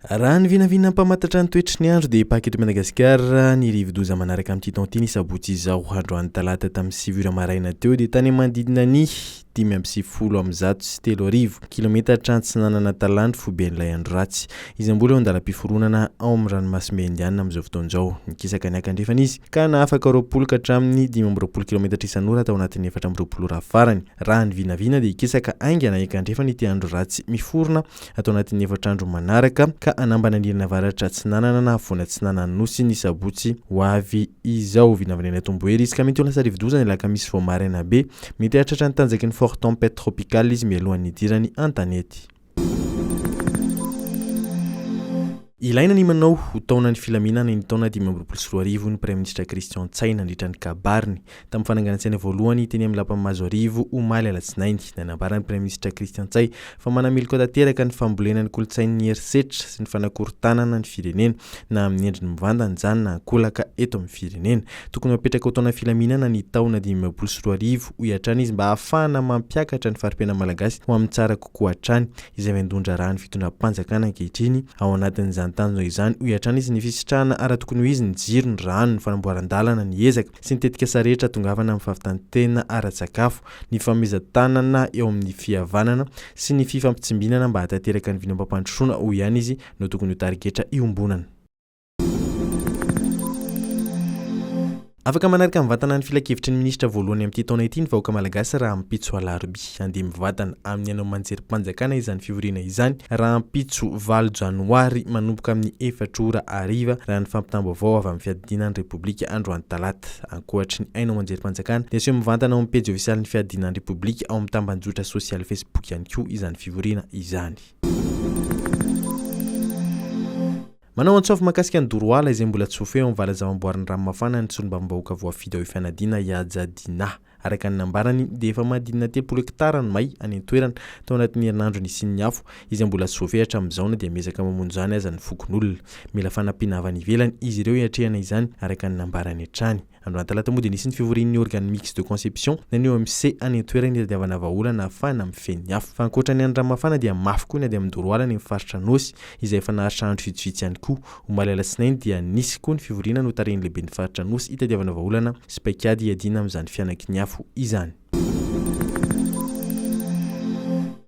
Raha ny vinavina mpamantatra ny toetry ny andro dia hipaka eto Madagasikara ny rivodoza manaraka amin'ity taona ity ny sabotsy izao. Androany talata tamin'ny 9 ora maraina teo dia tany manodidina ny 3195 kilometatra antsinanana Talà ny foiben'ilay andro ratsy izay mbola eo an-dalam-piforonana ao amin'ny ranomasimbe Indiana amin'izao fotoana izao. Nikisaka niakandrefana izy ka nahafaka 20 ka hatramin'ny 25 kilometatra isan'ora tao anatin'ny 24 ora farany. Raha ny vinavina dia hikisaka haingana hiakandrefana ity andro ratsy miforona ato anatin'ny efatra andro manaraka ka hanambana ny ilany avaratra atsinanana na afovoany atsinanan'ny Nosy ny sabotsy ho avy izao. Vinavinaina tombohery izy ka mety ho lasa rivodoza ny alakamisy vao maraina be. Mety hahatratra ny tanjaky ny forte tempête tropicale izy mialohan'ny hidirany an-tanety. Ilaina ny manao ho taonan'ny filaminana ny taona 2025, hoy ny Praiminisitra Christian Ntsay nandritra ny kabariny tamin'ny fananganan-tsaina voalohany teny amin'ny Lapan'i Mahazoarivo omaly alatsinainy. Nanambara ny Praiminisitra Christian Ntsay fa manameloka tanteraka ny fambolena ny kolontsain'ny herisetra sy ny fanakorontanana ny firenena, na amin'ny endriny mivantana izany na ankolaka eto amin'ny firenena. Tokony ho apetraka ho taona filaminana ny taona 2025, hoy hatrany izy, mba hahafahana mampiakatra ny fari-piainan'ny Malagasy ho amin'ny tsara kokoa hatrany. izay vaindohan-draharaha ny fitondram-panjakana ankehitriny. Ao anatin'izany tanjona izany, hoy hatrany izy, ny fisitrahana ara-tokony ho izy ny jiro, ny rano, ny fanamboaran-dalana, ny ezaka sy ny tetikasa rehetra hahatongavana amin'ny fahavitan-tena ara-tsakafo, ny fanomezan-tanana eo amin'ny fihavanana sy ny fifampitsimbinana mba hahatanteraka ny vinam-pampandrosoana, hoy ihany izy, no tokony ho tarigetra iombonana. Afaka manaraka mivantana ny filankevitry ny minisitra voalohany amin'ity taona ity ny vahoaka malagasy rahampitso alarobia. Handeha mivantana amin'ny haino aman-jerim-panjakana izany fivoriana izany rahampitso valo janoary manomboka amin'ny efatra ora hariva raha ny fampitam-baovao avy amin'ny fiadidiana ny Repoblika androany talata. Ankoatry ny haino aman-jerim-panjakana dia aseho mivantana ao amin'ny pejy ofisialin'ny fiadidiana ny Repoblika ao amin'ny tambanjotra sosialy Facebook ihany koa izany fivoriana izany. Manao antso avo mahakasika ny doro ala izay mbola tsy voafehy ao amin'ny vala-zavaboarin'ny Ranomafana ny solombavambahoaka voafidy ao Ifanadiana Ihaja Dinah. Araka ny nambarany dia efa manodidina 30 hektara ny may any an-toerana tao anatin'ny herinandro nisian'ny afo izay mbola tsy voafehy hatramin'izao na dia miezaka mamonjy izany aza ny fokonolona. Mila fanampiana avy any ivelany izy ireo hiatrehana izany araka ny nambarany hatrany. Androany talata moa dia nisy ny fivorian'ny Organe Mixte de Conception na ny OMC any an-toerana hitadiavana vahaolana ahafahana mifehy ny afo. Fa ankoatra ny any Ranomafana dia mafy koa ny ady amin'ny doro ala any amin'ny faritra Anôsy izay efa naharitra andro vitsivitsy ihany koa. Omaly alatsinainy dia nisy koa ny fivoriana notarihin'ny lehiben'ny faritra Anôsy hitadiavana vahaolana sy paikady hiadiana amin'izany fihanaky ny afo izany.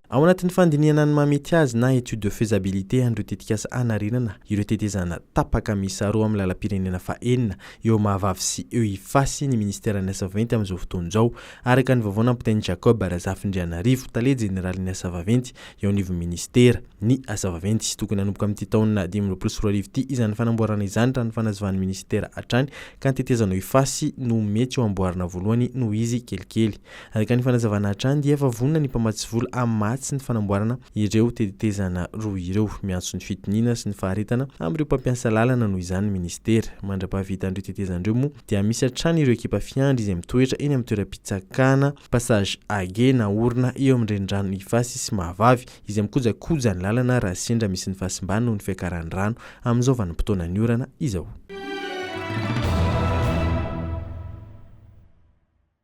Ao anatin'ny fandinihana ny maha mety azy na étude de faisabilité an'ireo tetikasa hanarenana ireo tetezana tapaka miisa roa amin'ny lalam-pirenena fahenina eo Mahavavy sy eo Ifasy ny minisiteran'ny Asa vaventy amin'izao fotoana izao, araka ny vaovao nampitain'i Jacob Razafindrianarivo, tale jeneralin'ny Asa vaventy eo anivon'ny minisitera. Ny Asa vaventy. Tokony hanomboka amin'ity taona 2025 ity izany fanamboarana izany raha ny fanazavan'ny minisitera hatrany ka ny tetezana eo Ifasy no mety ho amboarina voalohany noho izy kelikely. Araka ny fanazavana hatrany dia efa vonona ny mpamatsy vola hamatsy ny fanamboarana ireo tetezana roa ireo. Miantso ny fitoniana sy ny faharetana amin'ireo mpampiasa lalana noho izany ny minisitera. Mandra-pahavitan'ireo tetezana ireo moa dia misy hatrany ireo ekipa fiandry izay mitoetra eny amin'ny toeram-pitsakana passage à guet naorina eo amin'ny renirano Ifasy sy Mahavavy izay mikojakoja ny lalana raha sendra misy ny fahasimbana noho ny fiakaran'ny rano amin'izao vanim-potoanan'ny orana izao.